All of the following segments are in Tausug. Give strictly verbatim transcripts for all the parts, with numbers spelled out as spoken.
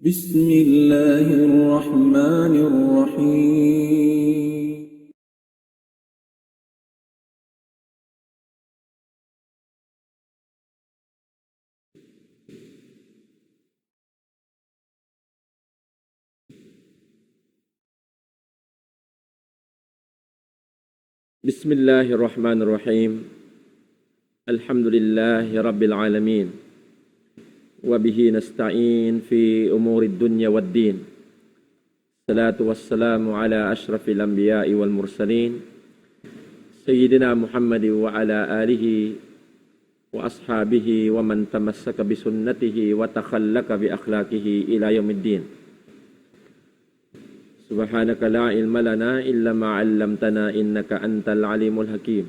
بسم الله الرحمن الرحيم. بسم الله الرحمن الرحيم. الحمد لله رب العالمين. وبه نستعين في أمور الدنيا والدين. الصلاة والسلام على أشرف الأنبياء والمرسلين. سيدنا محمد وعلى آله وأصحابه ومن تمسك بسنته وتخلق بأخلاقه إلى يوم الدين. سبحانك لا علم لنا إلا ما علمتنا إنك أنت العليم الحكيم.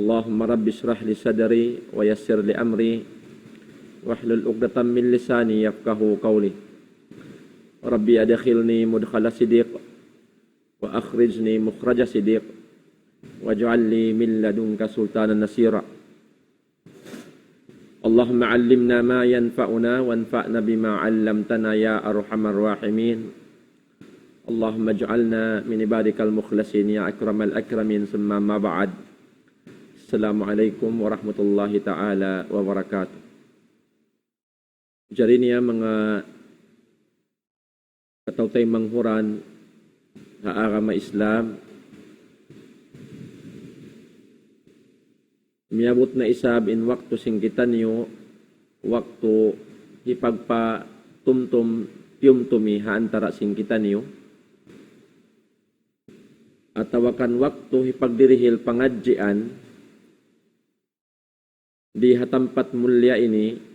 اللهم رب اشرح لي صدري ويسر لي أمري واحلل عقدة من لساني يفقهوا قولي. رب أدخلني مدخل صدق وأخرجني مخرج صدق واجعل لي من لدنك سلطانا نصيرا. اللهم علمنا ما ينفعنا وانفعنا بما علمتنا يا أرحم الراحمين. اللهم اجعلنا من عبادك المخلصين يا أكرم الأكرمين. ثم أما بعد. السلام عليكم ورحمة الله تعالى وبركاته. Jari niya manga kataw-taymanghuran ha agama Islam, miyabut na isab in waktu sin kitaniyu, waktu hipagpatumtum-tiyumtumi ha antara' sin kitaniyu, atawa kan waktu hipagdirihil pangadjian di ha tampat mulliya ini,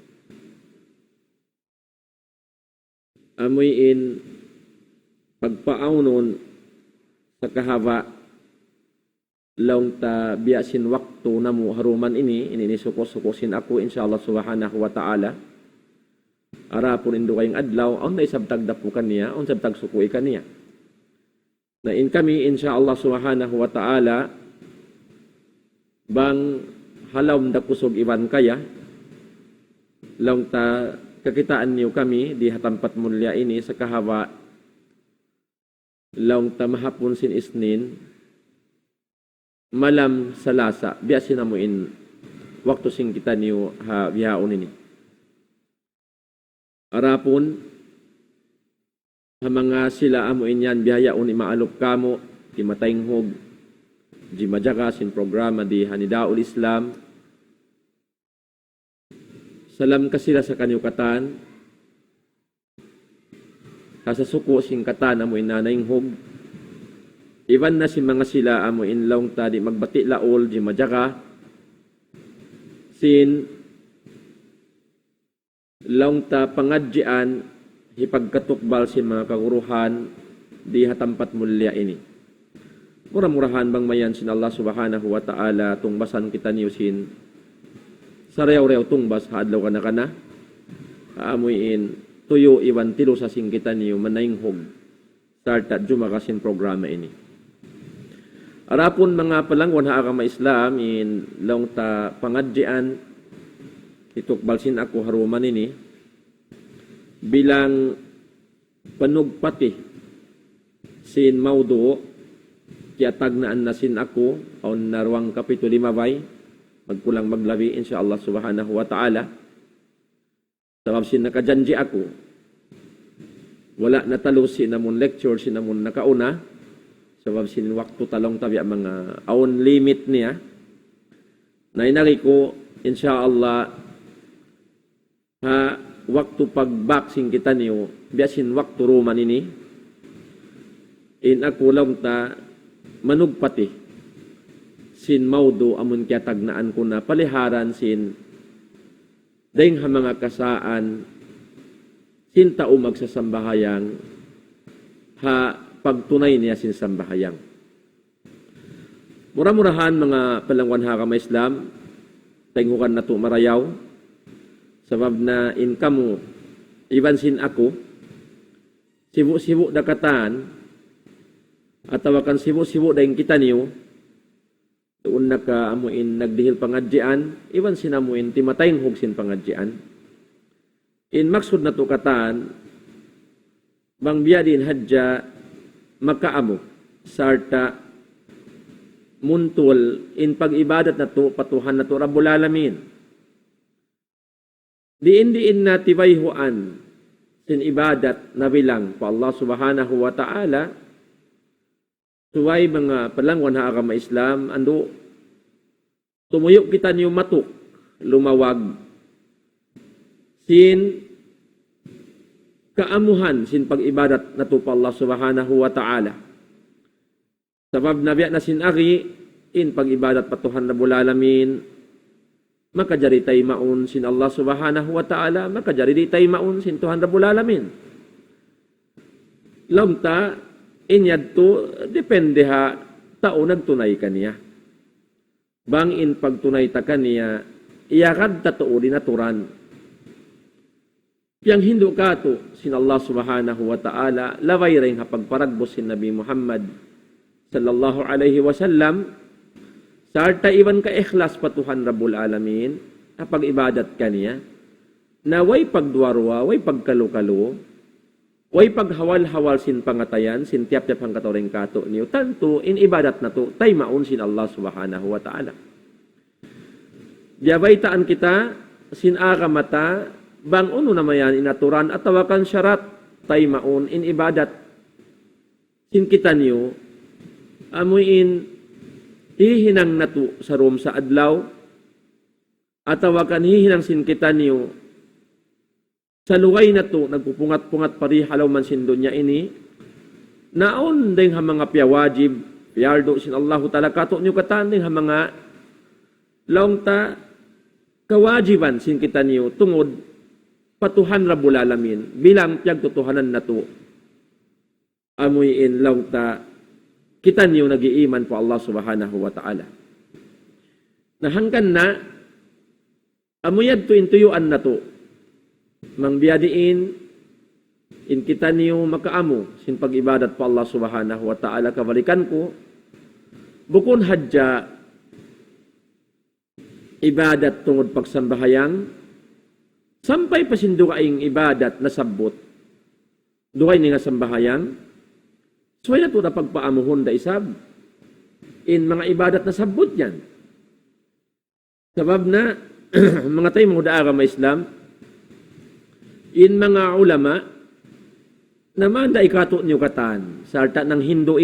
amuin pagpaawnun sa kahaba' laung ta biya' sin waktu namu' ha duman ini, ini, ini suku'-suku' sin aku, insya Allah subhanahu wa ta'ala. Adapun in dugaing adlaw, awn na isab tagdapu kaniya, awn isab tagsuku' kaniya. Na in kami, insya Allah subhanahu wa ta'ala, bang ha lawm da kusug iban kaya, laung ta kakitaan niyu kami di ha tampat mulliya ini sa kahaba' laung ta mahapun sin Isnin, malam Salasa, biya' sin amu in waktu sin kitaniyu ha bihaun ini. Adapun ha manga sila amu in yan bihaun imaalup kamu', timataynghug, jimajaga sin programa di ha Nidaul Islam. Salam kasila sa kaniyu katan, ha sasuku' sin katan amu in nanaynghug, iban na sin manga sila amu in laung ta di' magbati' laul, jimajaga sin laung ta pangadjian, hipagkatukbal sin manga kaguruhan di ha tampat mulliya ini. Mura-murahan bang mayan sin Allah subhanahu wa ta'ala tungbasan kitaniyu sin sarayaw-rayaw tungbas ha adlaw kana-kana, amu in tuyu' iban tilusa sin kitaniyu manaynghug sarta' jumaga sin programa ini. Adapun manga palangguan ha agama Islam, in laung ta pangadjian, hitukbal sin aku ha duman ini, bilang panugpati sin mawdu', kiyatagnaan na sin aku, awn na duwang kapitu lima bay, magkulang maglabi, insya Allah subhanahu wa ta'ala. Sabab sin nakajanji' aku, wala' natalus sin amun lecture sin amun nakauna, sabab sin waktu ta laung ta biya' manga awn limit niya. Na in agi ku, insya Allah, ha waktu pagbak sin kitaniyu, biya' sin waktu duman ini, in aku laung ta manugpati sin mawdu' amun kiyatagnaan ku na paliharan sin dayng ha manga kasaan sin tau magsasambahayang ha pagtunay niya sin sambahayang. Mura-murahan manga palangguan ha agama Islam, taynghugan natu' marayaw, sabab na in kamu, iban sin aku, sibu'-sibu' da katan, atawa kan sibu'-sibu' da in kitaniyu, duun na ka amu in nagdihil pangadjian, iban sin amu in timataynghug sin pangadjian. In maksud natu' katan, bang biyadiin hadja makaamu, sarta' muntul in pag-ibadat natu' pa Tuhan natu' Rabbul Alamin. Diin-diin na tibayhuan sin ibadat nabilang pa Allah Subhanahu wa Ta'ala, subay manga palangwan ha agama Islam, andu' tumuyu' kitaniyu matuk, lumawag, sin kaamuhan sin pag-ibadat natu' pa Allah Subhanahu wa Ta'ala. Sabab na biya' na sin agi, in pag-ibadat pa Tuhan Rabbul Alamin, makajari taymaun sin Allah Subhanahu wa Ta'ala, makajari di' taymaun sin Tuhan Rabbul Alamin. Laung ta, in yadtu, depende ha tau nagtunay kaniya. Bang in pagtunay ta kaniya, iyagad ta tuud in aturan. Piyanghindu' katu' sin Allah Subhanahu wa Ta'ala, labay dayn ha pagparagbus sin Nabi Muhammad sallallahu alayhi wasallam, sarta' iban kaikhlas pa Tuhan Rabbul Alamin, ha pag-ibadat kaniya, na way pagduwa-ruwa, way pagkalu-kalu, way paghawal-hawal sin pangatayan, sin tiyap-tiyap hangkatau dayn katu'niyu, tantu in ibadat natu', taymaun sin Allah Subhanahu wa Ta'ala. Biyabaytaan kita sin agama ta, bang unu na mayan in aturan atawa kan sharat, taymaun in ibadat sin kitaniyu, amu in hihinang natu' sa dum sa adlaw, atawa kan hihinang sin kitaniyu, salugay natu' nagpupungat-pungat pa di ha lawm sin dunya ini, na awn dayn ha manga piyawajib, piyardu sin Allahu Ta'ala katu'niyu katan dayn ha manga laung ta kawajiban sin kitaniyu tungud pa Tuhan Rabbul Alamin, bilang piyagtutuhanan natu', amu in laung ta kitaniyu nag-iiman pa Allah Subhanahu wa Ta'ala. Na hangkan na, amu yadtu in tuyuan natu'. Bang biyadiin, in kitaniyu makaamu sin pag-ibadat pa Allah Subhanahu wa Ta'ala, kabalikan ku, bukun hadja ibadat tungud pagsambahayang, sampay pa sin dugaing ibadat nasabbut, dugaing ini nga sambahayang, subay natu' da pagpaamuhun da isab in manga ibadat nasabbut yan. Sabab na, manga taymanghud ha agama Islam, in manga ulama, naman da katu'niyu katan, sarta' nanghindu'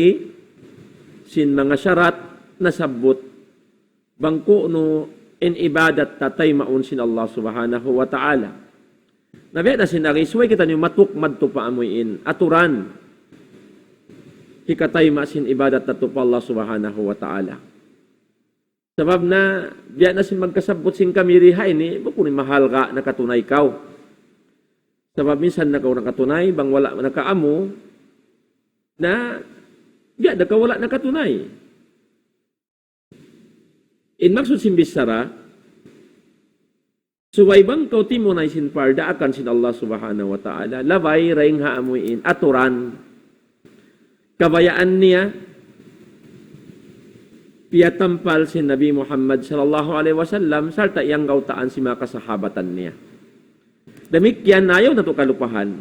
sin manga sharat nasabbut, bang ku'nu in ibadat ta taymaun sin Allah Subhanahu wa Ta'ala. Na biya' na sin agi, subay kitaniyu matuk madtu pa amu in aturan hikatayma' sin ibadat natu' pa Allah Subhanahu wa Ta'ala. Sabab na, biya' na sin magkasabbut sin kami di ha ini, bukun in mahalga' nakatunay kaw. Sabab minsan na kaw nakatunay, bang wala' nakaamu, na biya' da kaw wala' nakatunay. In maksud sin bichara, subay bang kaw timunay sin pardaakan sin Allah Subhanahu wa Ta'ala, labay dayn ha amu in aturan, kabayaan niya, piyatampal sin Nabi Muhammad sallallahu alayhi wasallam, sarta' iyanggawtaan sin manga kasahabatan niya. Damikkiyan, ayaw natu' kalupahan.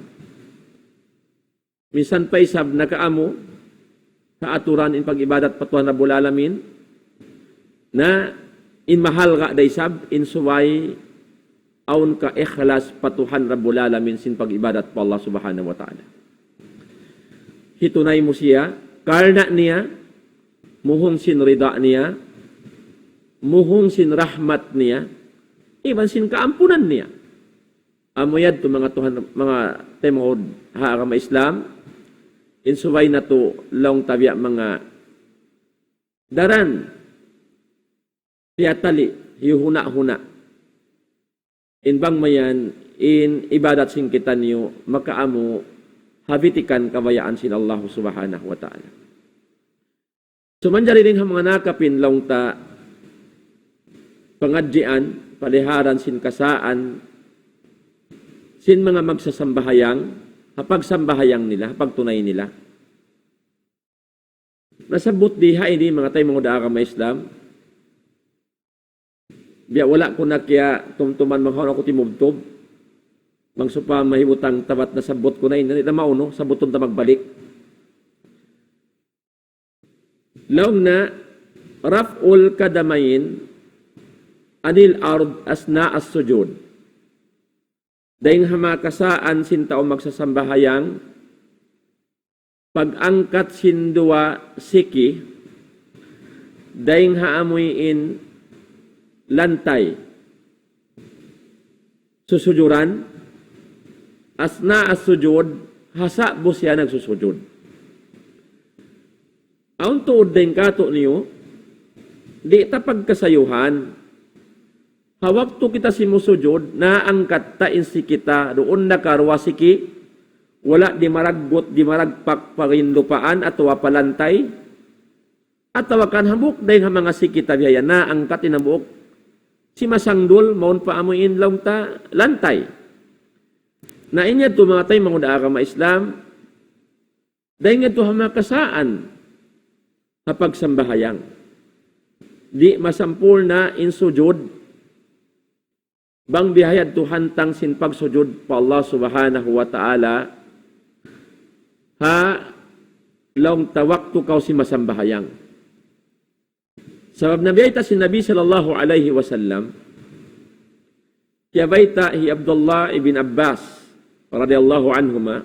Minsan pa isab nakaamu ha aturan in pag-ibadat pa Tuhan Rabbul Alamin, na in mahalga' da isab in subay awn kaikhlas pa Tuhan Rabbul Alamin sin pag-ibadat pa Allah Subhanahu wa Ta'ala. Hitunay mu siya, karna' niya, muhung sin rida niya, muhung sin rahmat niya, iban sin kaampunan niya. Amu yadtu manga tuwan, manga taymanghud ha agama Islam, in subay natu' laung ta biya' manga daran, piyatali, hiyuhuna-huna. In bang mayan, in ibadat sin kitaniyu, makaamu, ha bitikan kabayaan sin Allah Subhanahu wa Ta'ala. So, manjari dayn ha manga nakapin laung ta pangadjian, paliharan sin kasaan, sin manga magsasambahayang, ha pagsambahayang nila, ha pagtunay nila. Nasabbut di ha ini manga taymanghud ha agama Islam, biya' wala' ku na kiyatumtuman bang hawnu aku timubtub. Bang supaya mahibutang tabat na sabut ku na ini, na mauno, sabutun ta magbalik. Laung na, رفع القدمين عن الأرض أثناء السجود. Dayn ha manga kasaan sin tau magsasambahayang, pag-angkat sin duwa siki, dayn ha amuin lantay. Susujuran, أثناء السجود, ha sa'bu siya nagsusujud. Awn tuud dayn kātu'niyu, di' ta pagkasayuhan. Ha waktu kita simusujud, naangkat ta in siki ta, duun nakaruwa siki, wala' di' maraggut, di' maragpak pa lupaan atawa pa lantay, atawa kan hambuuk dayn ha manga siki ta biya' yan, naangkat in hambuuk simasangdul, mawn pa amuin laung ta lantay. Na in yadtu manga taymanghud ha agama Islam, dayn yadtu ha manga kasaan ha pagsambahayang. Di' masampurna' in sujud, bang biya' ha yadtu hantang sin pagsujud pa Allah Subhanahu wa Ta'ala, ha laung ta waktu kaw simasambahayang. Sabab nabayta' sin Nabi sallallahu alayhi wasallam, kiyabayta' hi Abdullah ibn Abbas radiyallahu anhuma,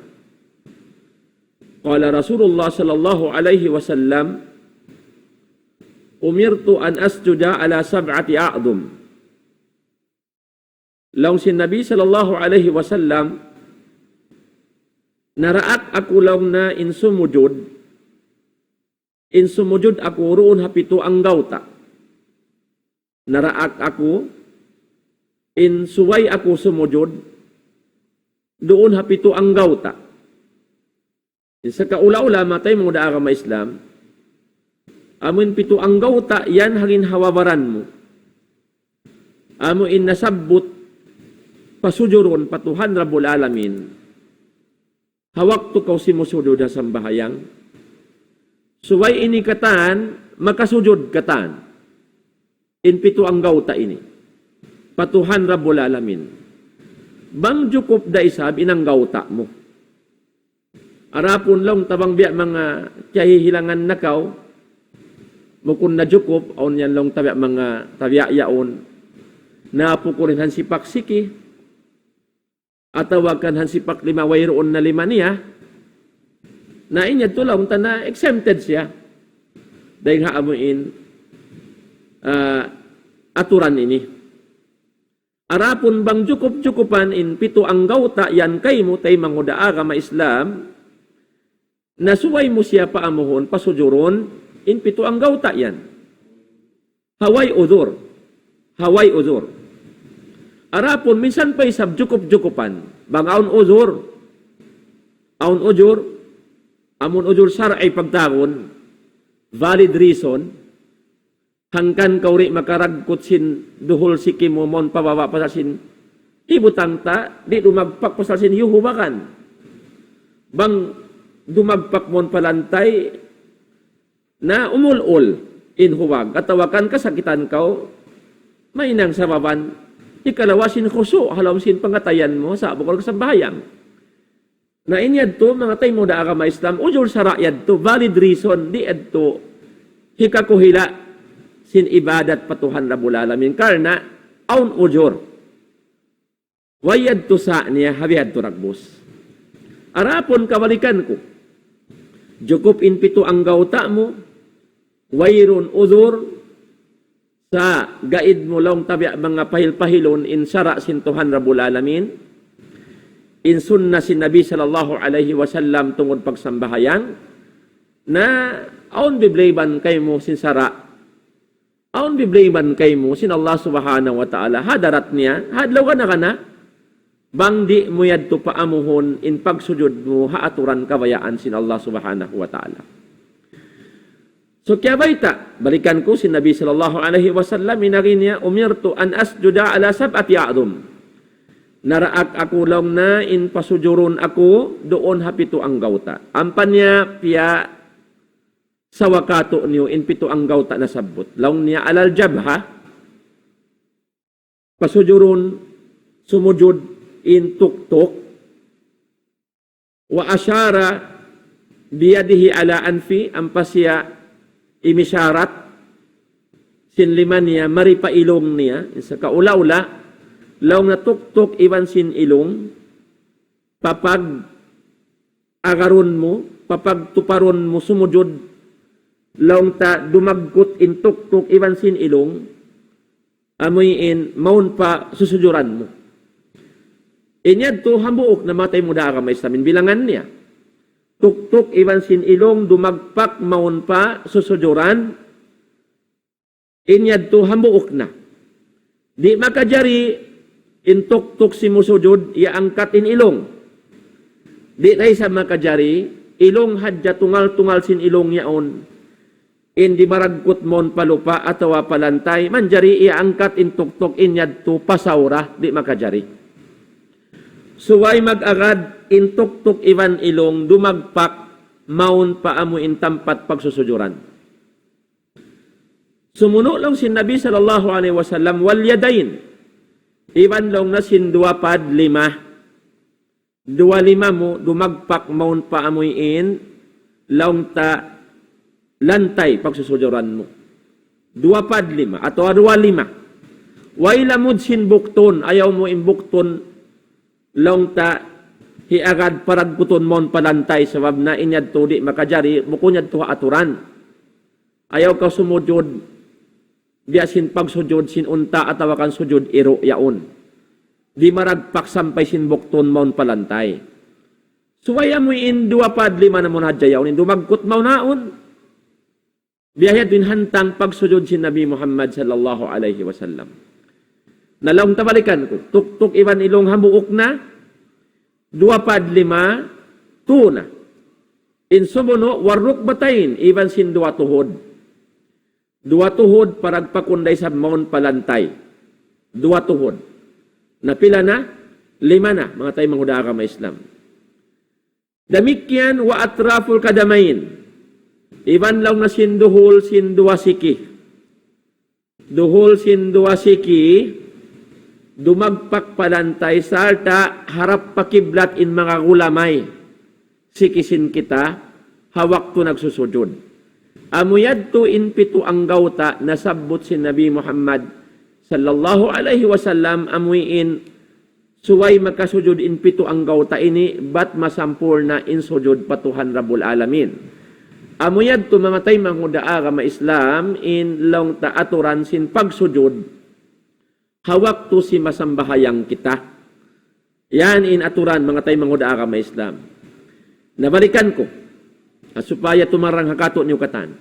قال رسول الله صلى الله عليه وسلم: أمرت أن أسجد على سبعة أعظم. Laung sin Nabi sallallahu alayhi wasallam, naraak aku laung niya in sumujud, in sumujud aku duun ha pitu anggawta'. Naraak aku, in subay aku sumujud, duun ha pitu anggawta'. Sa' kaula-ula manga taymanghud ha agama Islam, amuin pitu anggawta' yan ha ginhawa baran mu. Amuin nasabbut pasujurun pa Tuhan Rabbul Alamin. Ha waktu kaw simusujud ha sambahayang, subay ini katan, makasujud katan. In pitu anggawta' ini pa Tuhan Rabbul Alamin. Bang jukup da isab in anggawta' mu. Adapun laung ta bang biya' manga kiyahihilangan na kaw, bukun na jukup, awn yan laung ta biya' manga tabiya' yaun, na pukurin hansipak siki, atawa kan hansipak lima wayruun na lima niya, na in yadtu laung ta na exempted siya. Dayn ha amuin, ah, aturan ini. Adapun bang jukup-jukupan in pitu anggawta' yan kaymu taymanghud ha agama Islam, na subay mu siya paamuhun, pasujurun, in pitu anggawta' yan. Ha way uzur. Ha way uzur. Adapun minsan pa isab jukup-jukupan. Bang awn uzur. Awn uzur. Amun uzur sar'i pagtawagun. Valid reason. Hangkan kaw di' makaraggut sin duhul siki mu mawn pababa' pasal sin hibutang ta, di' dumagpak pasal sin hiyuhubagan. Bang dumagpak mawn pa lantay, na umul-ul in hubag, atawa kan kasakitan kaw, mahinang sababan, hikalawa sin khusu', ha lawm sin pangatayan mu, sa' bukun kasambahayang. Na in yadtu, manga taymanghud ha agama Islam, uzur sara' yadtu, valid reason, di' yadtu hikakuhila' sin ibadat pa Tuhan Rabbul Alamin. Karna' awn uzur. Way yadtu sa' niya, ha biya' yadtu dagbus. Adapun kabalikan ku, jukup in pitu anggawta' mu, wayruun uzur, sa' gaid mu laung ta biya' manga pahil-pahilun in sara' sin Tuhan Rabbul Alamin, in sunna sin Nabi sallallahu alayhi wasallam tungud pagsambahayang, na awn bibliban kaymu sin sara', awn bibliban kaymu sin Allah Subhanahu wa Ta'ala, ha hadarat niya, ha adlaw kana-kana, bang di' mu yadtu paamuhun in pagsujud mu ha aturan kabayaan sin Allah Subhanahu wa Ta'ala. So, kiyabayta', balikan ku sin Nabi sallallahu alayhi wasallam, in agi niya, أمرت أن أسجد على سبعة أعظم. Naraak aku laung niya in pasujurun aku duun ha pitu anggawta'. Ampa niya piyasawakatu niyu in pitu anggawta' nasabbut. Laung niya على الجبهة, pasujurun, sumujud, in tuktuk, وأشار بيده على أنفي, ampa siya imisharat sin lima niya mari pa ilung niya, sa' kaula-ula, laung niya tuktuk iban sin ilung, papag-agarun mu, papagtuparun mu sumujud, laung ta dumagkut in tuktuk iban sin ilung, amuin mawn pa susujuran mu. In yadtu hambuuk na, manga taymanghud ha agama Islam, in bilangan niya. Tuktuk iban sin ilung dumagpak mawn pa susujuran, in yadtu hambuuk na. Di' makajari in tuktuk simusujud, iyaangkat in ilung. Di' na isab makajari, ilung hadja, tungal-tungal sin ilung yaun in dimaragkut mawn pa lupa' atawa pa lantay, manjari iyaangkat in tuktuk in yadtu pa saura, di' makajari. Subay mag-agad in tuktuk iban ilung dumagpak mawn pa amuin tampat pagsusujuran. Sumunu' laung sin Nabi sallallahu alayhi wasallam, واليدين. Iban laung niya sin duwa padlima. Duwa lima mu, dumagpak mawn pa amuin, laung ta lantay pagsusujuran mu. Duwa padlima, atawa duwa lima. Way lamud sin buktun, ayaw mu in buktun, laung ta hiagad paragkutun mawn pa lantay, sabab na in yadtu di' makajari, bukun yadtu ha aturan. Ayaw kaw sumujud biya' sin pagsujud sin unta' atawa kan sujud iru' yaun. Di' maragpak sampay sin buktun mawn pa lantay. Subay amuin duwa padlima na mawn hadja yaun, in dumagkut mawn yaun. Biya' ha yadtu in hantang pagsujud sin Nabi Muhammad sallallahu alayhi wasallam. Na laung ta balikan ku, tuktuk iban ilung hambuuk na, duwa padlima, tū na. In sumunu', والركبتين, iban sin duwa tuhud. Duwa tuhud, paragpakun da isab mawn pa lantay. Duwa tuhud. Na pila na? Lima na, manga taymanghud ha agama Islam. Damikkiyan, وأطراف القدمين. Iban laung niya sin duhul sin duwa siki. Duhul sin duwa siki, dumagpak pa lantay, sarta' harap pa kiblat in manga gulamay. Siki sin kita, ha waktu nagsusujud. Amu yadtu in pitu anggawta' nasabbut sin Nabi Muhammad sallallahu alayhi wasallam, amuin subay makasujud in pitu anggawta' ini, bat masampurna' in sujud pa Tuhan Rabbul Alamin. Amu yadtu, manga taymanghud ha agama Islam, in laung ta aturan sin pagsujud ha waktu simasambahayang kita. Yan in aturan, manga taymanghud ha agama Islam. Na balikan ku, ha supaya tumarang ha kātu'niyu katan.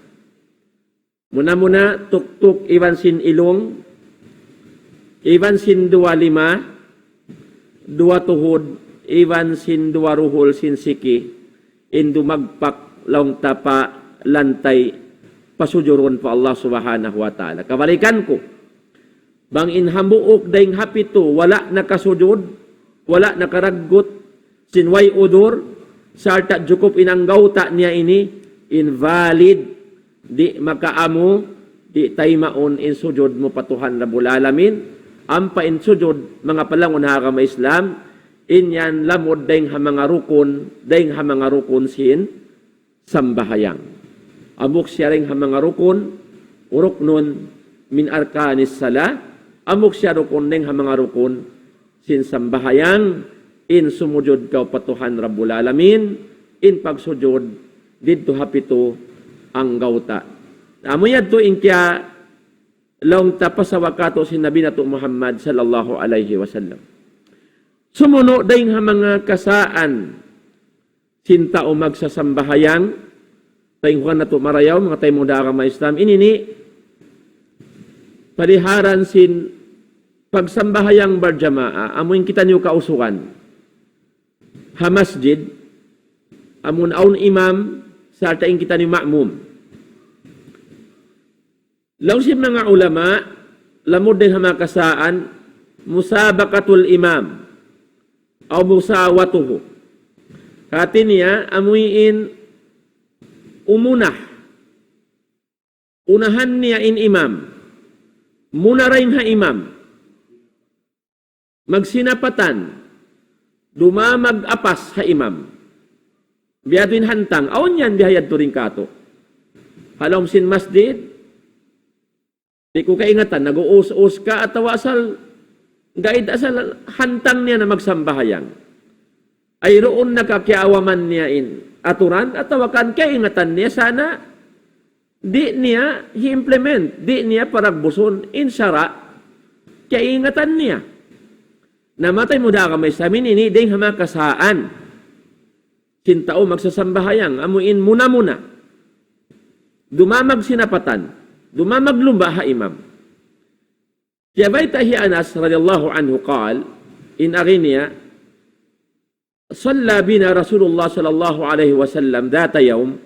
Muna-muna, tuktuk iban sin ilung, iban sin duwa lima, duwa tuhud, iban sin duwa duhul sin siki, in dumagpak laung ta pa lantay, pasujurun pa Allah Subhanahu wa Ta'ala. Kabalikan ku, bang in hambuuk dayng ha pitu wala' nakasujud, wala' nakaraggut, sin way udur, sarta' jukup in anggawta' niya ini, invalid, di' makaamu, di' taymaun in sujud mu pa Tuhan Rabbul Alamin. Ampa in sujud, manga palangun ha agama Islam, in yan lamud dayng ha manga rukun, dayng ha manga rukun sin sambahayang. Hambuuk siya dayng ha manga rukun, ركن من أركان الصلاة, hambuuk siya rukun dayng ha manga rukun sin sambahayang, in sumujud kaw pa Tuhan Rabbul Alamin, in pagsujud didtu ha pitu anggawta'. Amu yadtu in kiya laung ta pasawa kātu' sin Nabi natu' Muhammad sallallahu alayhi wasallam. Sumunu' dayng ha manga kasaan sin tau magsasambahayang, taymanghud natu' marayaw, manga taymanghud ha agama Islam, ini ini paliharan sin pagsambahayang barjamaa, amu in kitaniyu kausugan ha masjid, amun awn imam, sarta' in kitaniyu ma'mum. Laung sin manga ulama, lamud dayng ha manga kasaan, مسابقة الإمام أو مساوته. Hāti niya, amuin umuna. Unahan niya in imam. Muna dayng ha imam. Magsinapatan. dumamag apas ha imam. Biya' diin hantang, awn yan biya' yadtu dayn kātu'. Ha lawm sin masjid, di' ku kaingatan, nag-uus-us ka atawa asal, gaid asal hantang niya na magsambahayang. Ay duun na ka kiyaawaman niya in aturan, atawa kan kaingatan niya sana, di' niya hi-implement, di' niya paragbusun, in sara', kaingatan niya. Na matay mu da ka may samin ini, dayn ha manga kasaan sin tau magsasambahayang, amu in muna-muna. Dumamag sinapatan, dumamag lumba' ha imam. Kiyabayta' hi Anas radiyallahu anhu qal, in agi niya, صلى بنا رسول الله صلى الله عليه وسلم ذات يوم،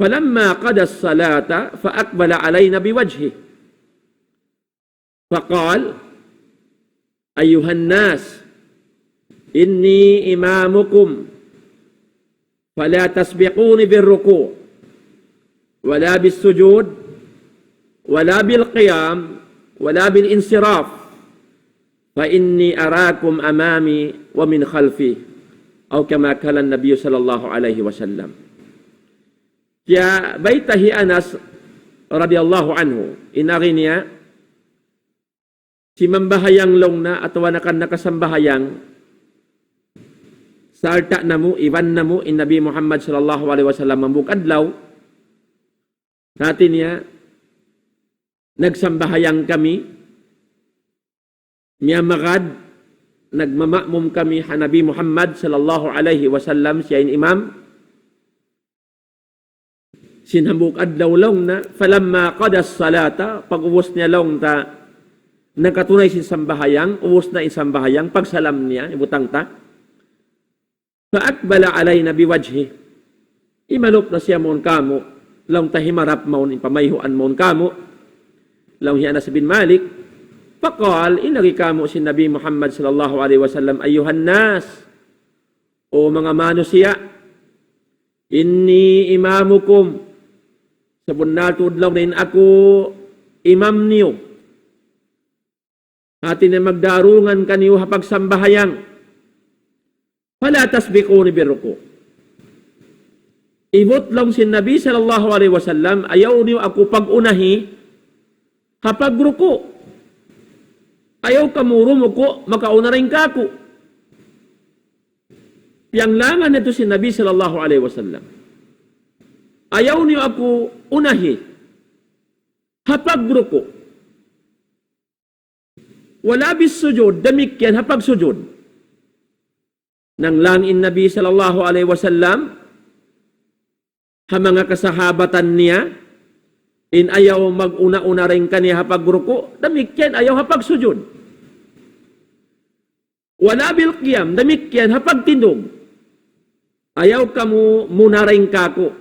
فلما قضى الصلاة فأقبل علينا بوجهه، فقال: أيها الناس، إني إمامكم، فلا تسبقوني بالركوع، ولا بالسجود، ولا بالقيام، ولا بالانصراف، فإني أراكم أمامي ومن خلفي، أو كما قال النبي صلى الله عليه وسلم. Kiyabayta' hi Anas radiyallahu anhu, in agi niya, simambahayang laung niya atawa nakan nakasambahayang, sarta' namu', iban namu', in Nabi Muhammad sallallahu alayhi wasallam hambuuk adlaw, hati niya, nagsambahayang kami, miyamagad, nagmama'mum kami ha Nabi Muhammad sallallahu alayhi wasallam, siya in imam. Sin hambuuk adlaw laung niya, فلما قضى الصلاة, pag-ubus niya laung ta, nakatunay sin sambahayang, ubus na in sambahayang, pagsalam niya, hibutang ta. فأقبل علينا بوجهه. Imalup na siya mawn kāmu', laung ta himarap mawn, in pamayhuan mawn kāmu', laung hi Anas bin Malik. فقال, in agi kāmu' sin Nabi Muhammad sallallahu alayhi wasallam, أيها الناس, O manga manusiya', إني إمامكم, sabunnal tuud laung niya in aku imam niyu. Hati niya magdarungan kaniyu ha pagsambahayang. فلا تسبقوني بالركوع. Ibut laung sin Nabi sallallahu alayhi wasallam, ayaw niyu aku pag-unahi ha pagruku'. Ayaw kamu rumuku', makauna dayn kāku'. Piyanglangan niya tu sin Nabi sallallahu alayhi wasallam. Ayaw niyu aku unahi ha pagruku'. ولا بالسجود, damikkiyan ha pagsujud. Nanglang in Nabi sallallahu alayhi wasallam ha manga kasahabatan niya, in ayaw mag-una-una dayn kaniya ha pagruku', damikkiyan ayaw ha pagsujud. ولا بالقيام, damikkiyan ha pagtindug. Ayaw kamu muna dayn kāku'.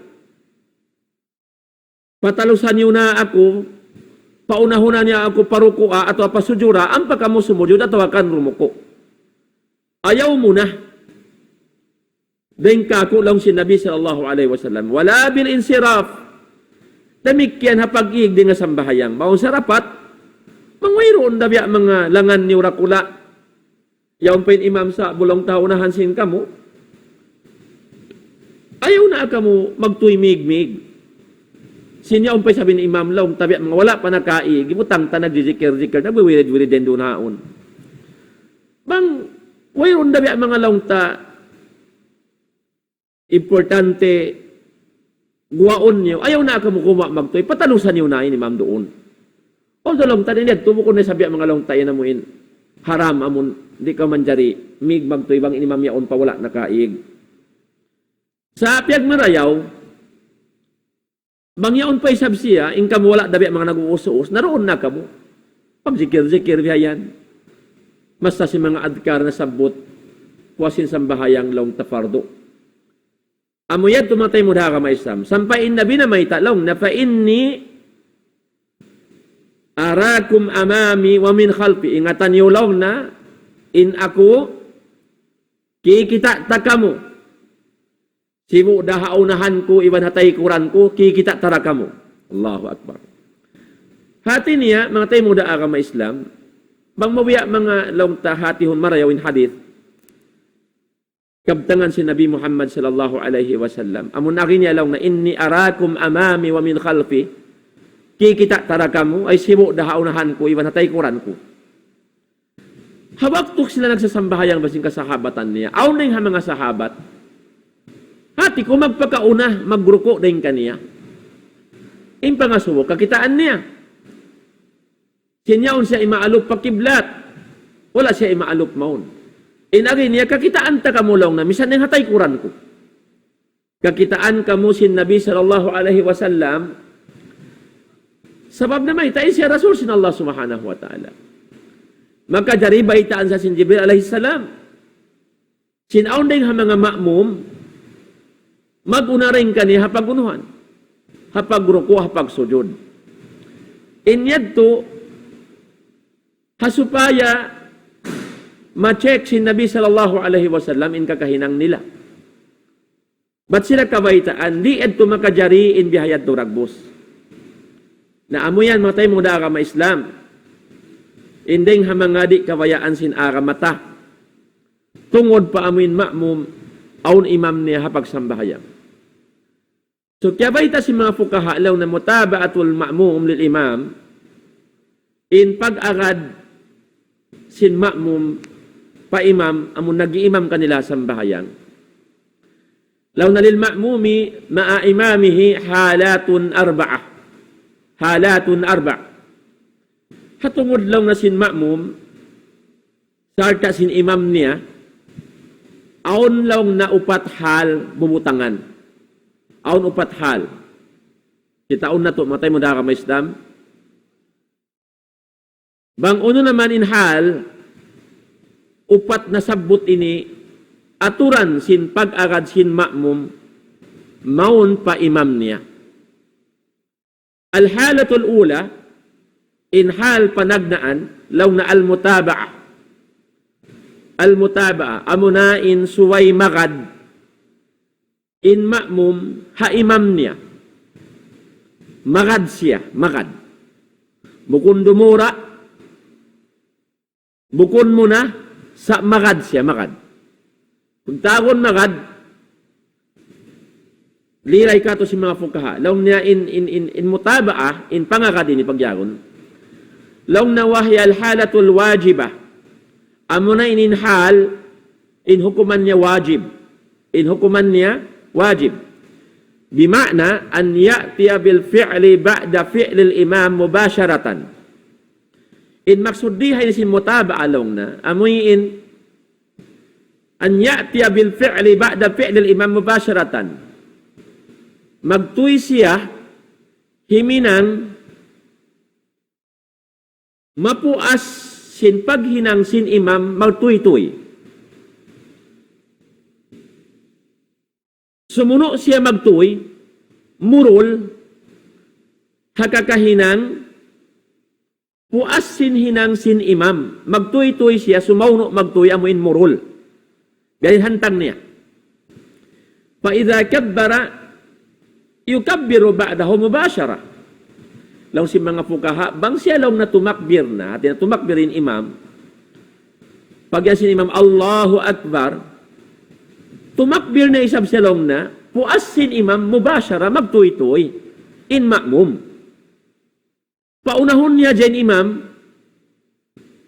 Patalusan niyu na aku, paunahun niyu aku pa ruku'a atawa pa sujura, ampa kamu sumujud atawa kan rumuku'. Ayaw muna dayn kāku', laung sin Nabi sallallahu alayhi wasallam. ولا بالانصراف. Damikkiyan ha pag-ig dayn ha sambahayang. Bang sarapat, bang wayruun da biya' manga langan niyu dakula'. Yaun pa in imam sa' bulung ta unahan sin kamu. Ayaw na kamu magtuy mig-mig. Sin yaun pa isab in imam laung ta biya' manga wala' pa nakaig, hibutang ta nagjijikir-jikir, nagwiwirid-wirid dayn duun haun. Bang wayruun da biya' manga laung ta importante guwaun niyu, ayaw na kamu gumuwa' magtuy, patalusan niyu na in imam duun. Although laung ta niya, tubu ku na isab biya' manga laung ta yan amu in haram amun di' kaw manjari mig magtuy bang in imam yaun pa wala' nakaig. Sa' piyagmarayaw, bang yaun pa isab siya, in kamu wala' da biya' manga nag-uus-uus, naruun na kamu. Pagjikir-jikir biya' yan. Masa sin manga adhkar nasabbut, puas sin sambahayang laung ta fardu. Amu yadtu manga taymanghud ha agama Islam. Sampay in Nabi namayta' laung niya, فإني أراكم أمامي ومن خلفي. Ingatan niyu laung niya, in aku, kikita' ta kamu. Sibu' da ha unahan ku, iban ha taykuran ku, kikita' ta da kamu. Allahu Akbar. Hati niya, manga taymanghud ha agama Islam, bang mabiya' manga laung ta hatihun marayaw in hadith, kabtangan sin Nabi Muhammad sallallahu alayhi wasallam. Amun agi niya laung niya, إني أراكم أمامي ومن خلفي. Kikita' ta da kamu, ay sibu' da ha unahan ku, iban ha taykuran ku. Ha waktu sila nagsasambahayang bang sin kasahabatan niya, awn dayn ha manga sahabat, hati ku magpakauna, magruku' dayn kaniya. In pangasubu, kakitaan niya. Sin yaun siya imaalup pa kiblat. Wala' siya imaalup mawn. In agi niya, kakitaan ta kamu laung niya, misan dayn ha taykuran ku. Kakitaan kamu sin Nabi sallallahu alayhi wasallam. Sabab na mayta', in siya Rasul sin Allah Subhanahu wa Ta'ala. Makajari baytaan sa sin Jibril alayhi salam. Sin awn dayn ha manga ma'mum, mag-una dayn kaniya ha pag-unuhan, ha pagruku', ha pagsujud. In yadtu, ha supaya ma-check sin Nabi sallallahu alayhi wasallam in kakahinang nila. Bat sila kabaytaan, di' yadtu makajari in biya' ha yadtu dagbus. Na amu yan, manga taymanghud ku ha agama Islam. In dayn ha manga di' kabayaan sin agama ta. Tungud pa amu in ma'mum, awn imam niya ha pagsambahayang. So, kiyabayta' sin manga fuqaha laung niya متابعة المأموم للإمام, in pag-agad sin ma'mum pa imam, amun nag-iimam kanila sambahayang. Laung niya للمأموم مع إمامه حالات أربعة. حالات أربع. Ha tungud laung niya sin ma'mum, sarta' sin imam niya, awn laung niya upat hal bubutangan. Awn upat hal. Kitaun natu', manga taymanghud ku ha agama Islam. Bang unu na man in hal, upat nasabbut ini, aturan sin pag-agad sin ma'mum, mawn pa imam niya. الحالة الأولى, in hal panagnaan, laung niya المتابعة. المتابعة, amuna in subay magad in ma'mum ha imam niya. Magad siya, magad. Bukun dumura', bukun muna, sa' magad siya, magad. Pagtawagun magad, liray katu' sin manga fuqaha. Laung niya in, in, in, in mutaba'a, in pangagad ini pagyagun. Laung niya وهي الحالة الواجبة. Amuna in, in hal, in hukuman niya wajib. In hukuman niya wajib. بمعنى أن يأتي بالفعل بعد فعل الإمام مباشرة. In maksud di ha ini sin mutaba'a laung niya, amuin أن يأتي بالفعل بعد فعل الإمام مباشرة. Magtuy siya himinang mapuas sin paghinang sin imam magtuy-tuy. Sumunu' siya magtuy, murul, ha kakahinang, puas sin hinang sin imam, magtuy-tuy siya, sumunu' magtuy, amuin murul. Biya' hantang niya. فإذا كبر يكبر بعده مباشرة. Laung sin manga fuqaha, bang siya laung niya tumakbir na, hati niya tumakbir in imam. Pag yan sin imam, Allahu Akbar. Tumakbir na isab siya laung niya, puas sin imam, mubashara, magtuy-tuy. In ma'mum. Paunahun niya in imam,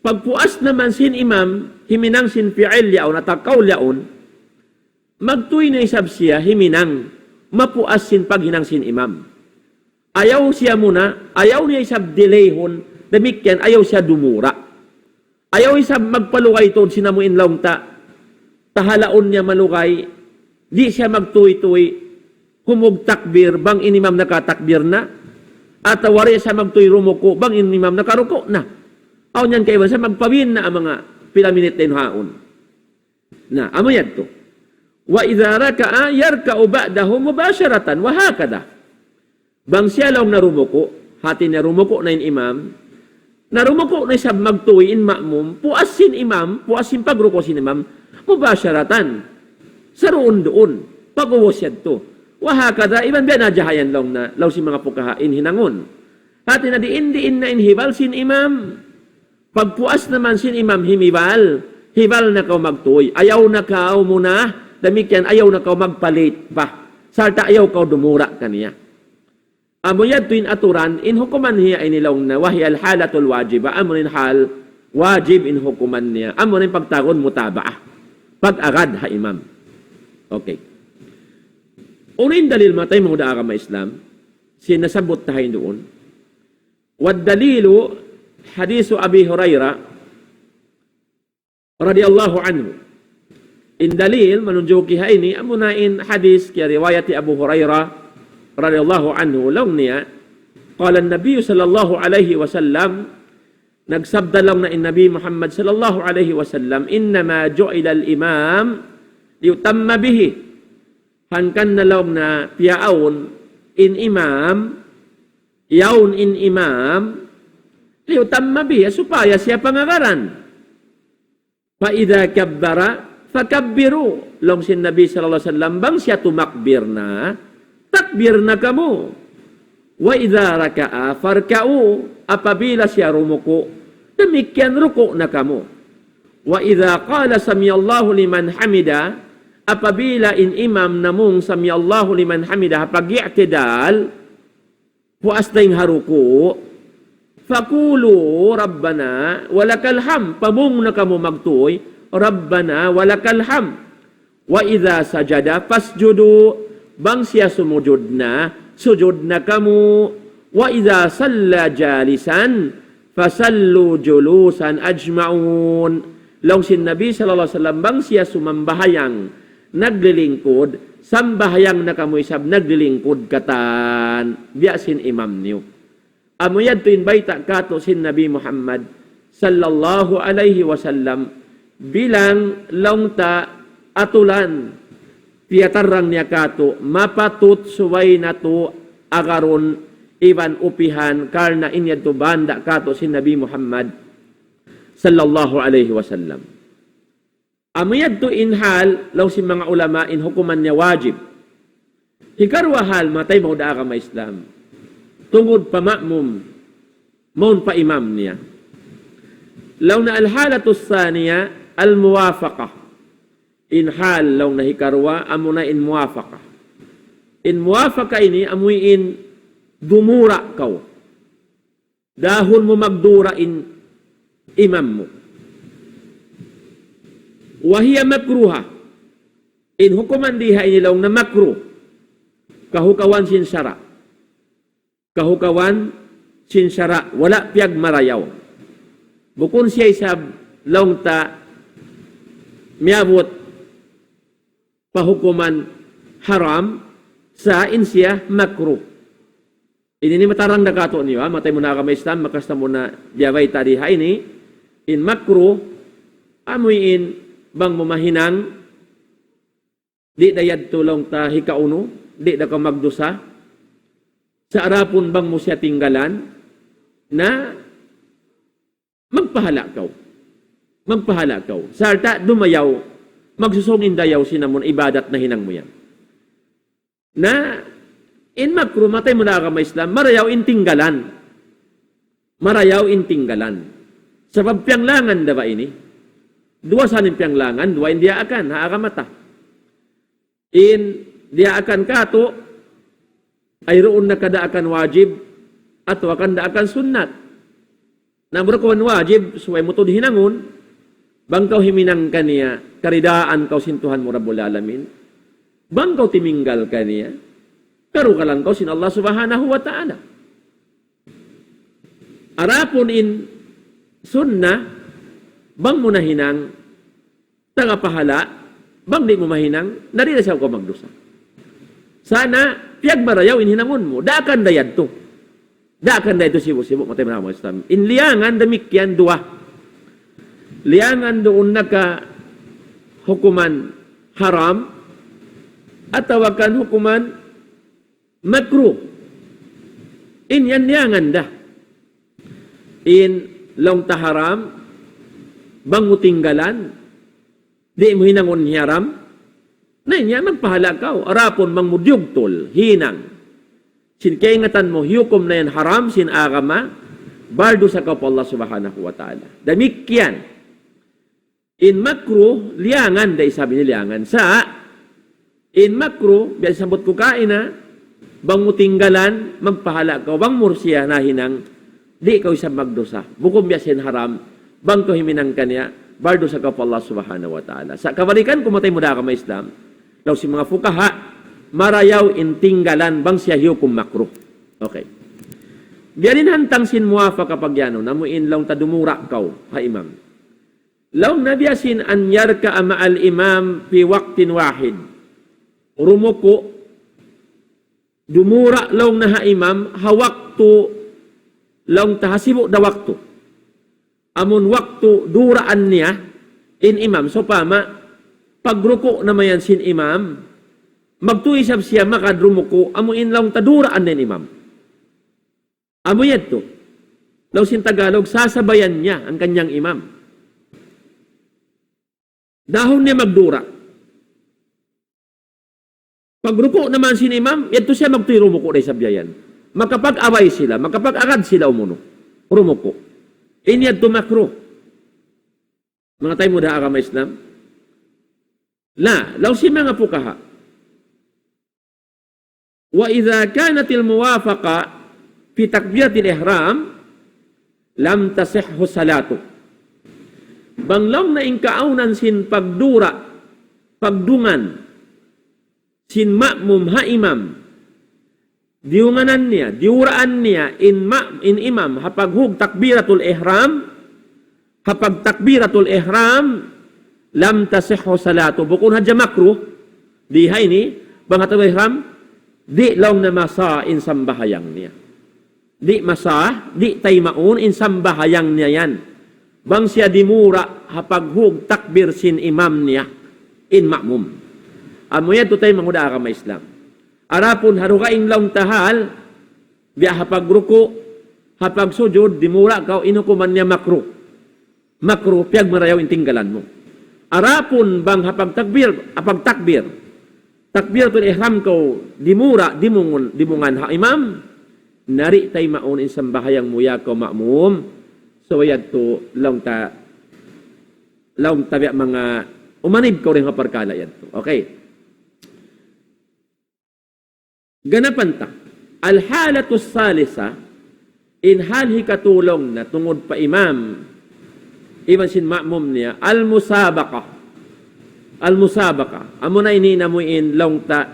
pagpuas na man sin imam, himinang sin fi'il yaun, atawa kawl yaun, magtuy na isab siya himinang, mapuas sin paghinang sin imam. Ayaw siya muna, ayaw niya isab delayhun, damikkiyan ayaw siya dumura'. Ayaw isab magpalugay tuud sin amuin laung ta, tahalaun niya malugay, di' siya magtuy-tuy, humug takbir, bang in imam nakatakbir na, atawa di' siya magtuy rumuku', bang in imam nakaruku' na. Awn yan kaibanan siya magpabin na manga pila minit dayn haun. Na, amu yadtu. وإذا ركع يركع بعده مباشرة وهكذا. Bang siya laung niya rumuku', hati niya rumuku' na in imam, na rumuku' na isab magtuy in ma'mum, puas sin imam, puas sin pagruku' sin imam, mubasharatan. Saruun-duun, pag-ubus yadtu. وهكذا, iban biya' na hadja yan laung niya, laung sin manga fuqaha in hinangun. Hati niya diin-diin na in hibal sin imam. Pagpuas na man sin imam himibal, hibal na kaw magtuy. Ayaw na kaw muna Damikkiyan ayaw na kaw magpalit pa. Sarta' ayaw kaw dumura kaniya. Amu yadtu in aturan, in hukuman niya ini laung niya, وهي الحالة الواجبة, amu in hal wajib in hukuman niya, amu in pagtawagun mutaba'ah. Pag-agad ha imam. Okay. Unu in dalil, manga taymanghud ha agama Islam, sin nasabbut ta ha yan duun. والدليل حديث أبي هريرة رضي الله عنه. In dalil manunjuki ha ini, amuna in hadith kiyariwayat hi Abu Hurairah radiyallahu anhu, laung niya, قال النبي صلى الله عليه وسلم, nagsabda laung niya in Nabi Muhammad sallallahu alayhi wasallam, إنما جعل الإمام ليؤتم به. Hangkan na laung niya piyaawn in imam, yaun in imam, ليؤتم به, supaya siya pangagaran. فإذا كبر فكبروا. Laung sin Nabi sallallahu alayhi wasallam, bang siya tumakbir na, takbir na kamu. وإذا ركع فاركعوا. Apabila siya rumuku', damikkiyan ruku' na kamu. وإذا قال سمع الله لمن حمده, apabila in imam namung سمع الله لمن حمده, pag-i'tidal, puas dayn ha ruku', فقولوا ربنا ولك الحمد. Pamung na kamu magtuy, ربنا ولك الحمد. وإذا سجد فاسجدوا. Bang siya sumujud na, sujud na kamu. وإذا صلى جالسا فصلوا جلوسا أجمعون. Laung sin Nabi sallallahu alayhi wasallam, bang siya sumambahayang naglilingkud, sambahayang na kamu isab naglilingkud katan, biya' sin imam niyu. Amu yadtu in bayta' katu' sin Nabi Muhammad sallallahu alayhi wasallam, bilang laung ta atulan, piyatarrang niya katu', mapatut subay natu' agarun iban upihan, karna' in yadtu banda' katu' sin Nabi Muhammad sallallahu alayhi wasallam. Amu yadtu in hal, laung sin manga ulama, in hukuman niya wajib. Hikaruwa hal, manga taymanghud ha agama Islam. Tungud pa ma'mum, mawn pa imam niya. Laung niya الحالة الثانية الموافقة. In hal laung niya hikaruwa, amuna in muwafaqa. In muwafaqa ini, amu in dumura kaw. Dahun mu magdura in imam mu. وهي مكروهة. In hukuman di ha ini laung niya makruh. Kahukawan sin sara'. Kahukawan sin sara', wala' piyagmarayaw. Bukun siya isab laung ta miyabut pa hukuman haram, sa' in siya makruh. Ini, ini matarang da katu' niyu, ha? Manga taymanghud ha agama Islam, makas ta muna biyabay ta di ha ini, in makruh, amu in bang mu mahinang, di' da yadtu laung ta hikaunu, di' da kaw magdusa, sa' adapun bang mu siya tinggalan, na magpahala' kaw. Magpahala' kaw. Sarta' dumayaw, magsusung in dayaw sin amun ibadat nahinang mu yan. Na, in makruh, manga taymanghud ha agama Islam, marayaw in tinggalan. Marayaw in tinggalan. Sabab piyanglangan da ba ini? Duwa sa in piyanglangan, duwa in diyaakan, ha agama ta. In diyaakan katu', ay duun na kadaakan wajib, atawa kan daakan sunnat. Na, mura kaw wajib, subay mu tuud hinangun, bang kaw himinang kaniya, karidaan kaw sin Tuhan mu Rabbul Alamin. Bang kaw timinggal kaniya, karugalan kaw sin Allah Subhanahu wa Ta'ala. Adapun in sunnah, bang mu nahinang, taga pahala', bang di' mu mahinang, na di' na siya kaw magdusa. Sa' na, piyagmarayaw in hinangun mu, daakan da yadtu. Daakan da yadtu sibu'-sibu', manga taymanghud ha agama Islam. In liyangan damikkiyan duwa. Liyangan duun na ka hukuman haram, atawa kan hukuman makruh. In yan liyangan da. In laung ta haram, bang mu tinggalan, di' mu hinangun hiyaram, na in yan magpahala' kaw. Adapun bang mu diyugtul, hinang. Sin kaingatan mu, hiyukum na yan haram, sin agama, bardusa kaw pa Allah Subhanahu wa Ta'ala. Damikkiyan. In makruh, liyangan da isab ini liyangan. Sa', In makruh, biya' sambut ku kaina, bang mu tinggalan, magpahala' kaw, bang mu siya nahinang, di' kaw isab magdusa. Bukun biya' sin haram, bang kaw himinang kaniya, bardusa kaw pa Allah Subhanahu wa Ta'ala. Sa' kabalikan ku matay mu da agama Islam, laung sin manga fuqaha, marayaw in tinggalan, bang siya hiyukum makruh. Okay. Biya' diin hantang sin muwafaqa pag-anu, amu in laung ta dumura' kaw, ha imam. Laung na biya' sin أن يركع مع الإمام في وقت واحد. Rumuku', dumura' laung na ha imam, ha waktu, laung ta ha sibu' da waktu. Amun waktu duraan niya, in imam, sawpama, pagruku' na mayan sin imam, magtuy isab siya magad rumuku', amu in laung ta duraan niya in imam. Amu yadtu. Laung sin Tagalog, sasabayan niya ang kanyang imam. Dahun niya magdura. Pagruku' na mayan sin imam, yadtu siya magtuy rumuku' da isab yan. Makapag-away sila, makapag-agad sila umunu. Rumuku'. In yadtu makruh. Manga taymanghud ha agama Islam. Na, laung sin manga fuqaha. وإذا كانت الموافقة في تكبيرة الإحرام لم تصح صلاته. Bang laung na in kaawnan sin pagdura, pagdungan, sin ma'mum ha imam, diyunganan niya, diyuraan niya, in ma-, in imam, ha paghug takbiratul ihram, ha pagtakbiratul ihram, لم تصح صلاته. Bukun hadja makruh, di ha ini, bang ha takbiratul ihram, di' laung na masah in sambahayang niya. Di' masah, di' taymaun in sambahayang niya yan. Bang siya dimura' ha paghug takbir sin imam niya, in ma'mum. Amu yadtu taymanghud ha agama Islam. Adapun ha dugaing laung ta hal, biya' ha pagruku', ha pagsujud, dimura' kaw, in hukuman niya makruh. Makruh, piyagmarayaw in tinggalan mu. Adapun bang ha pagtakbir, ha pagtakbir, takbiratul ihram kaw dimura', dimungun, dimungan ha imam, na di' taymaun in sambahayang mu ya kaw ma'mum, subay yadtu laung ta, laung ta biya' manga umanib kaw dayn ha parkala' yadtu. Okay. Ganapan ta. الحالة الثالثة, in hal hikatū laung na tungud pa imam, iban sin ma'mum niya, المسابقة. المسابقة. Amuna ini in amu in laung ta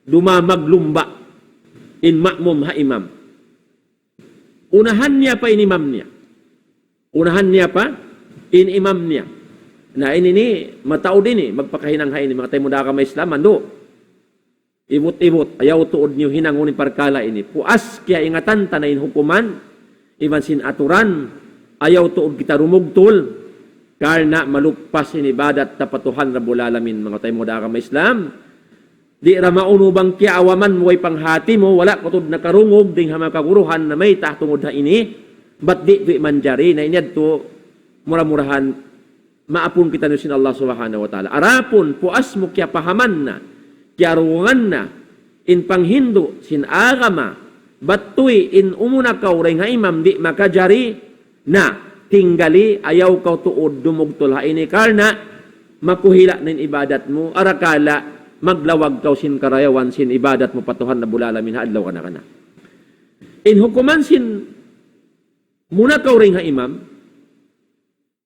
dumamag lumba' in ma'mum ha imam. Unahan niya pa in imam niya. Unahan niya pa in imam niya. Na ini ini, mataud ini, magpakahinang ha ini, manga taymanghud ha agama Islam, andu'. Ibut-ibut, ayaw tuud niyu hinangun in parkala' ini. Puas kiyaingatan ta na in hukuman, iban sin aturan, ayaw tuud kita rumugtul, karna' maluppas in ibadat ta pa Tuhan Rabbul Alamin, manga taymanghud ha agama Islam. Di' da maunu bang kiyaawaman mu way panghati mu, wala' kaw tuud nakarungug dayn ha manga kaguruhan na mayta' tungud ha ini, bat di' tuud manjari, na in yadtu mura-murahan maapun kitaniyu sin Allah Subhanahu wa Ta'ala. Adapun puas mu kiyapahaman na, kiyarungugan na, in panghindu' sin agama, bat tuy in umuna kaw dayn ha imam di' makajari, na, tinggali, ayaw kaw tuud dumugtul ha ini karna' makuhila' na in ibadat mu, arakala' maglawag kaw sin karayawan sin ibadat mu pa Tuhan Rabbul Alamin ha adlaw kana-kana. In hukuman sin muna kaw dayn ha imam,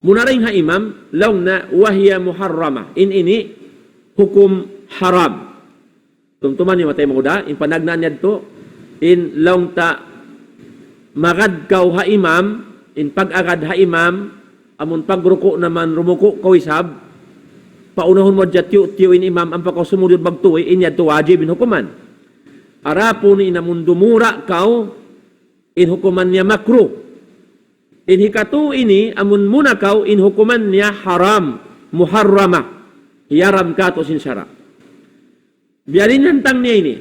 muna dayn ha imam, laung na وهي محرمة. In ini hukum haram. Tumtuma niyu manga taymanghud ha, in panagnaan yadtu, in laung ta magad kaw ha imam, in pag-agad ha imam, amun pagruku' na mayan rumuku' kaw isab, paunahun mu hadja tiyu'-tiyu' in imam, ampa kaw sumujud magtuy, in yadtu wajib in hukuman. Adapun in amun dumura' kaw, in hukuman niya makruh. In hikatū ini, amun muna kaw, in hukuman niya haram, muharramah, hiyaram kātu' sin sara'. Biya' diin hantang niya ini,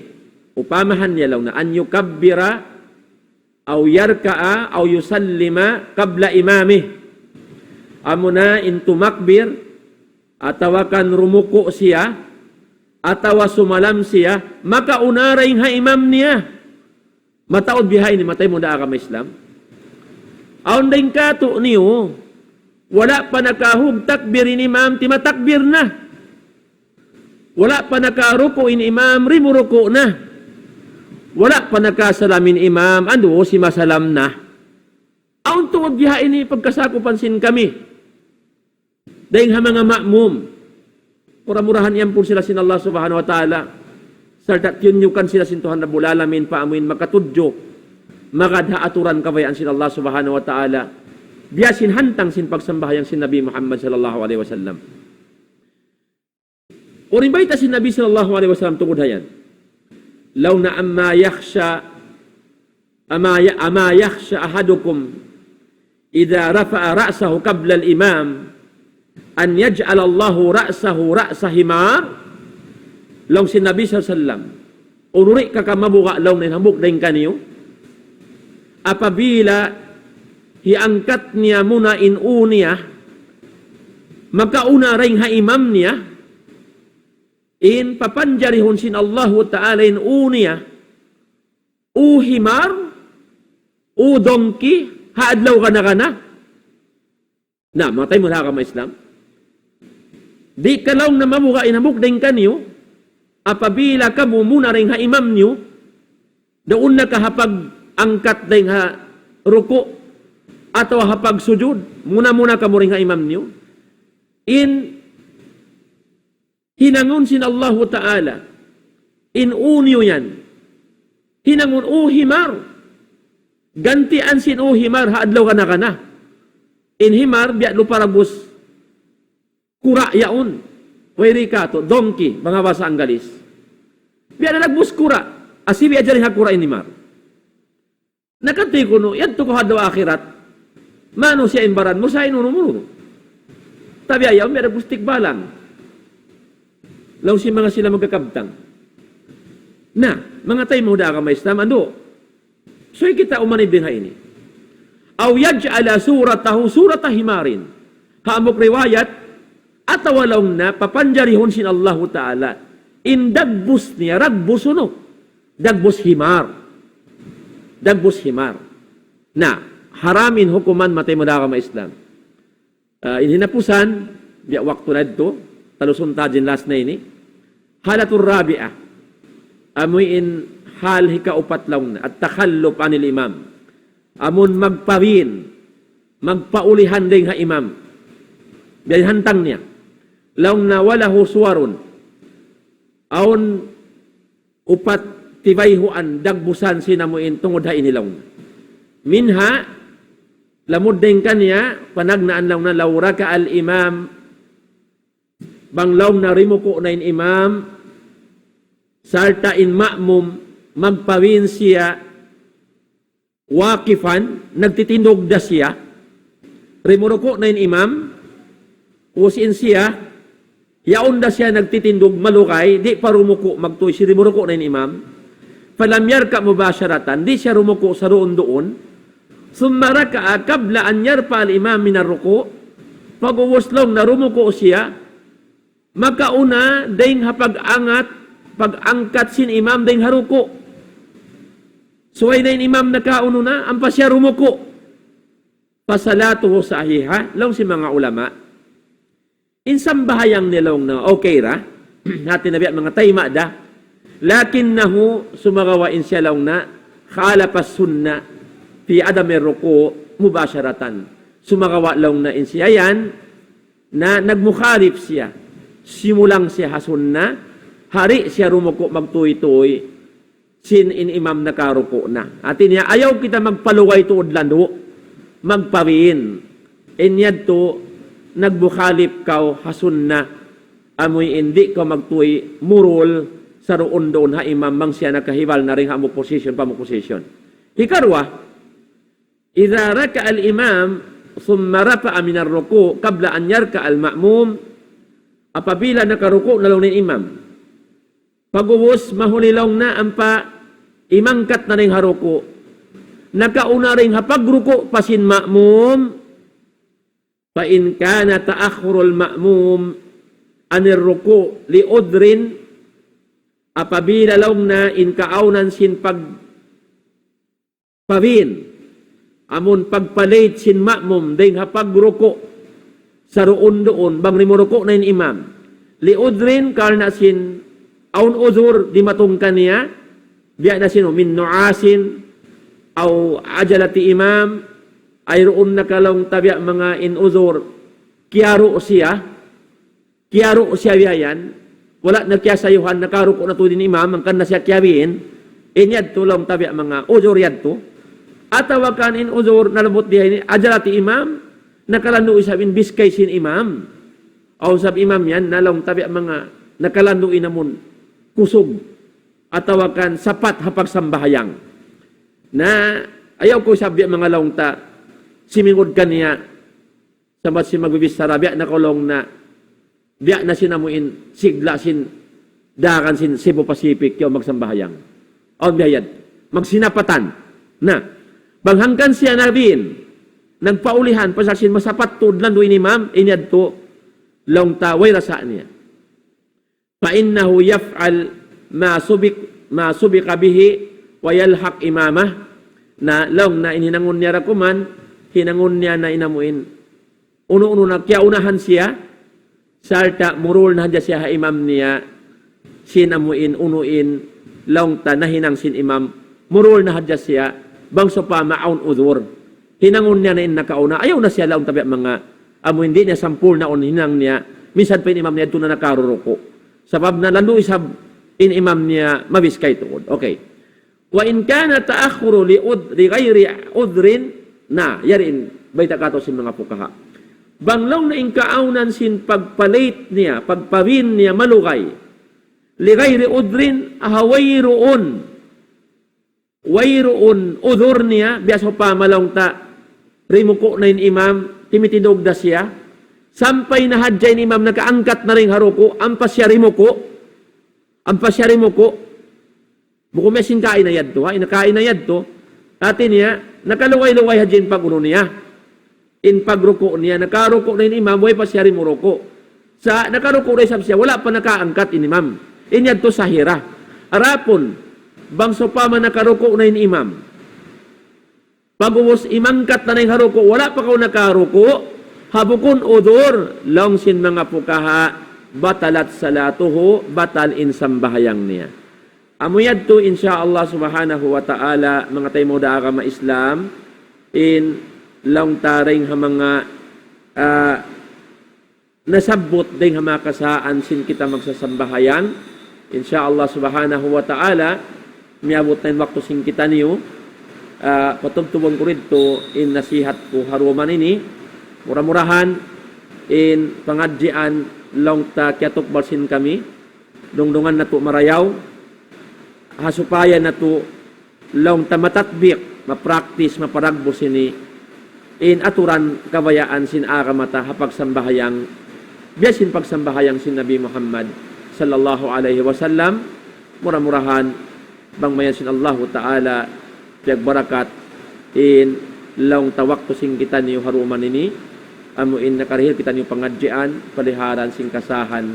upamahan niya laung na, أن يكبر أو يركع أو يسلم قبل إمامه. Amuna in tumakbir, atawa kan rumuku' siya, atawa sumalam siya, makauna dayn ha imam niya. Mataud bihaini, manga taymanghud ha agama Islam. Awn dayn kātu' niyu, wala' pa nakahug takbir in imam, timatakbir na. Wala' pa nakaruku' in imam, rimuruku' na. Wala' pa nakasalam in imam, andu' simasalam na. Awn tuud biha ini pagkasakupan sin kami. Dayng ha manga ma'mum. Mura-murahan iyampun sila sin Allah Subhanahu wa Ta'ala. Sarta' tiyunyukan sila sin Tuhan Rabbul Alamin pa amuin makatudju magad ha aturan kabayaan sin Allah Subhanahu wa Ta'ala. Biya' sin hantang sin pagsambahayang sin Nabi Muhammad sallallahu alayhi wasallam. Unu in bayta' sin Nabi sallallahu alayhi wasallam tungud ha yan. Laung niya أما يخشى أما ي- أما يخشى أحدكم إذا رفع رأسه قبل الإمام أن يجعل الله رأسه رأس حمار. Laung sin Nabi sallallahu alayhi wasallam. Unu di' ka mabuga' laung niya in hambuuk dayn kaniyu. Apabila hiyangkat niya muna in ū niya, makauna dayn ha imam niya, in papanjarihun sin Allahu Ta'ala in ū niya, ū himar, ū donkey, ha adlaw kana-kana. Na, manga taymanghud ha agama Islam. Di' ka laung niya mabuga' in hambuuk dayn kaniyu, apabila kamu muna dayn ha imam niyu, duun na ka ha pag-angkat dayn ha ruku', atawa ha pagsujud, muna-muna kamu dayn ha imam niyu. In hinangun sin Allahu Ta'ala, in ū niyu yan. Hinangun ū himar. Gantian sin ū himar ha adlaw kana-kana. In himar, biya' lupa ragbus kura' yaun. Wayri katu', donkey, manga bahasa Anggalis. Biya' na ragbus kura'. Asibi' ajarin ha kura' in himar. Nakati kunu', yadtu kaw ha adlaw akhirat. Manusiya' in baran mu, sa' in unu mu. Tabi' ayaw, miyara gustik balang. Laung sin manga sila magkakabtang. Na, manga taymanghud ha agama Islam, andu'. So, kita umanib dayn ha ini. أو يجعل صورته صورة حمار. Ha hambuuk riwayat, atawa laung niya, papanjarihun sin Allahu Ta'ala. In dagbus niya, ragbus unu. Dagbus himar. Dagbus himar. Na, haram in hukuman manga taymanghud ha agama Islam. Ah, in hinapusan, biya' waktu na yadtu, talusun ta in last na ini. حالة رابعة. Amu in hal hikaupat laung niya. التخلف عن الإمام. Amun magpawin, magpaulihan dayn ha imam. Biya' hantang niya. Laung niya وله صور. Awn upat tibayhuan dagbusan sin amu in tungud ha ini laung. منها, lamud dayn kaniya, panagnaan laung niya, لو ركع الإمام, bang laung niya rimuku' na in imam, sarta' in ma'mum, magpawin siya, واقفا, nagtitindug da siya, rimuruku' na in imam, ubus in siya, yaun da siya nagtitindug malugay, di' pa rumuku' magtuy, siya rimuruku' na in imam, فلم يركع مباشرة, di' siya rumuku' saruun-duun, ثم ركع قبل أن يرفع الإمام من الركوع, pag'ubus laung niya rumuku' siya, makauna dayn ha pag-angat, pag-angkat sin imam dayn ha ruku'. Subay na in imam nakaunu na, ampa siya rumuku'. فصلاته صحيحة, laung sin manga ulama. In sambahayang niya laung niya, okay ra. Hati niya biya' manga tayma' da. لكنه, sumagawa' in siya laung niya, خالف السنة في عدم الركوع مباشرة. Sumagawa' laung niya in siya yan, na nagmukhalif siya. Simulang siya ha sunna, di' siya rumuku' magtuy-tuy, sin in imam nakaruku' na. Hati niya, ayaw kita magpalugay tuud landu', magpawin. In yadtu, nagmukhalif kaw ha sunna, amu in di' kaw magtuy murul, saruun-duun ha imam, bang siya nakahibal na dayn ha hambuuk position pa hambuuk position. Hikaruwa, إذا ركع الإمام ثم رفع من الركوع قبل أن يركع المأموم, apabila nakaruku' na laung niya in imam, pag'ubus mahuli laung niya ampa imangkat na dayn ha ruku', nakauna dayn ha pagruku' pa sin ma'mum, فإن كان تأخر المأموم عن الركوع لعذر, apabila laung niya in kaawnan sin pag pawin, amun pagpa-late sin ma'mum dayn ha pagruku', saruun-duun, bang rimuruku' na in imam. لعذر, karna' sin awn udhur dimatung kaniya, biya' na sin من نعاس أو عجلة إمام, ay duun na ka laung ta biya' manga in udhur, kiyaru' siya, kiyaru' siya biya' yan, wala' na kiyasayuhan, nakaruku' na tuud in imam, hangkan na siya kiyabiin, in yadtu laung ta biya' manga udhur yadtu. Atawa kan in udhur nalabut diya ini, عجلة إمام, nakalandu' isab in biskay sin imam. Awn isab imam yan, na laung ta biya' manga nakalandu' in amun kusug atawa kan sapat ha pagsambahayang. Na ayaw ku isab biya' manga laung ta, simingud kaniya, sambat sin magbibichara, biya' na kaw laung na, biya' na sin amu in sigla sin daran sin Cebu Pacific, yaun magsambahayang. Awn biya' yan. Magsinapatan. Na, bang hangkan siya nabiin, nagpaulihan, pasal sin masapat tuud landu' in imam, in yadtu, laung ta, way rasa niya. فإنه يفعل ما سبق، ما سبق به ويلحق إمامه. Na, laung na in hinangun niya ra kuman, hinangun niya na in amu in unu-unu na kiyaunahan siya, sarta' murul na hadja siya ha imam niya, sin amu in unu in laung ta nahinang sin imam, murul na hadja siya, bang sawpama awn udhur. Hinangun niya na in nakauna, ayaw na siya laung ta biya' manga amu in di' niya sampurnaun hinang niya, minsan pa in imam niya yadtu na nakaruruku'. Sabab na landu' isab in imam niya mabiskay tuud. Okay. وإن كان التأخر لعذ-، لغير عذر, na, yari in bayta' katu' sin manga fuqaha. Bang laung na in kaawnan sin pagpa-late niya, pagpabin niya malugay, لغير عذر, ha wayruun, wayruun udhur niya, biya' sawpama laung ta, rimuku' na in imam, timitindug da siya, sampay na hadja in imam nakaangkat na dayn ha ruku', ampa siya rimuku', ampa siya rimuku', bukun biya' sin kaina yadtu, ha? In kaina yadtu, hati niya, nakalugay-lugay hadja in pag-unu niya. In pagruku' niya, nakaruku' na in imam, way pa siya rimuruku'. Sa' nakaruku' na isab siya, wala' pa nakaangkat in imam. In yadtu sahih ra. Adapun, bang sawpama nakaruku' na in imam, pag'ubus imangkat na dayn ha ruku', wala' pa kaw nakaruku', ha bukun udhur, laung sin manga fuqaha, بطلت صلاته, batal in sambahayang niya. Amu yadtu, insya Allah subhanahu wa ta'ala, manga taymanghud ha agama Islam, in laung ta dayn ha manga, ah, nasabbut dayn ha manga kasaan sin kita magsasambahayang. Insya Allah subhanahu wa ta'ala, miyabut na in waktu sin kitaniyu, ah, patubtubun ku didtu in nasihat ku ha duman ini. Mura-murahan, in pangadjian laung ta kiyatukbal sin kami, dungdungan natu' marayaw, ha supaya natu' laung ta matatbik, ma-practice, maparagbus ini, in aturan kabayaan sin agama ta ha pagsambahayang, biya' sin pagsambahayang sin Nabi Muhammad sallallahu alayhi wasallam, mura-murahan, bang mayan sin Allahu Ta'ala, piyagbarakat, in laung ta waktu sin kitaniyu ha duman ini, amu in nakarihil kitaniyu pangadjian, paliharan sin kasahan,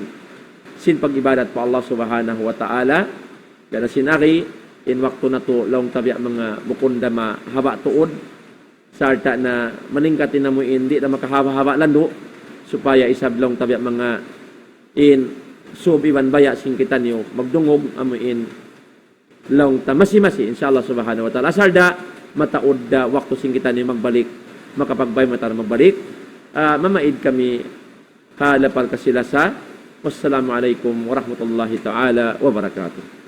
sin pag-ibadat pa Allah Subhanahu wa Ta'ala, biya' na sin ari, in waktu natu' laung ta biya' manga bukun da mahaba' tuud, sarta' na malingkat in amu in di' na makahaba'-haba' landu', supaya isab laung ta biya' manga in sub iban baya' sin kitaniyu magdungug amu in laung ta masi-masi, insya Allah Subhanahu wa Ta'ala. Asal da mataud da waktu sin kitaniyu magbalik, makapagbay mata magbalik. Ah, mamaid kami ha lapal kasi-lasa. Wassalamu alaykum warahmatullahi ta'ala wabarakatuh.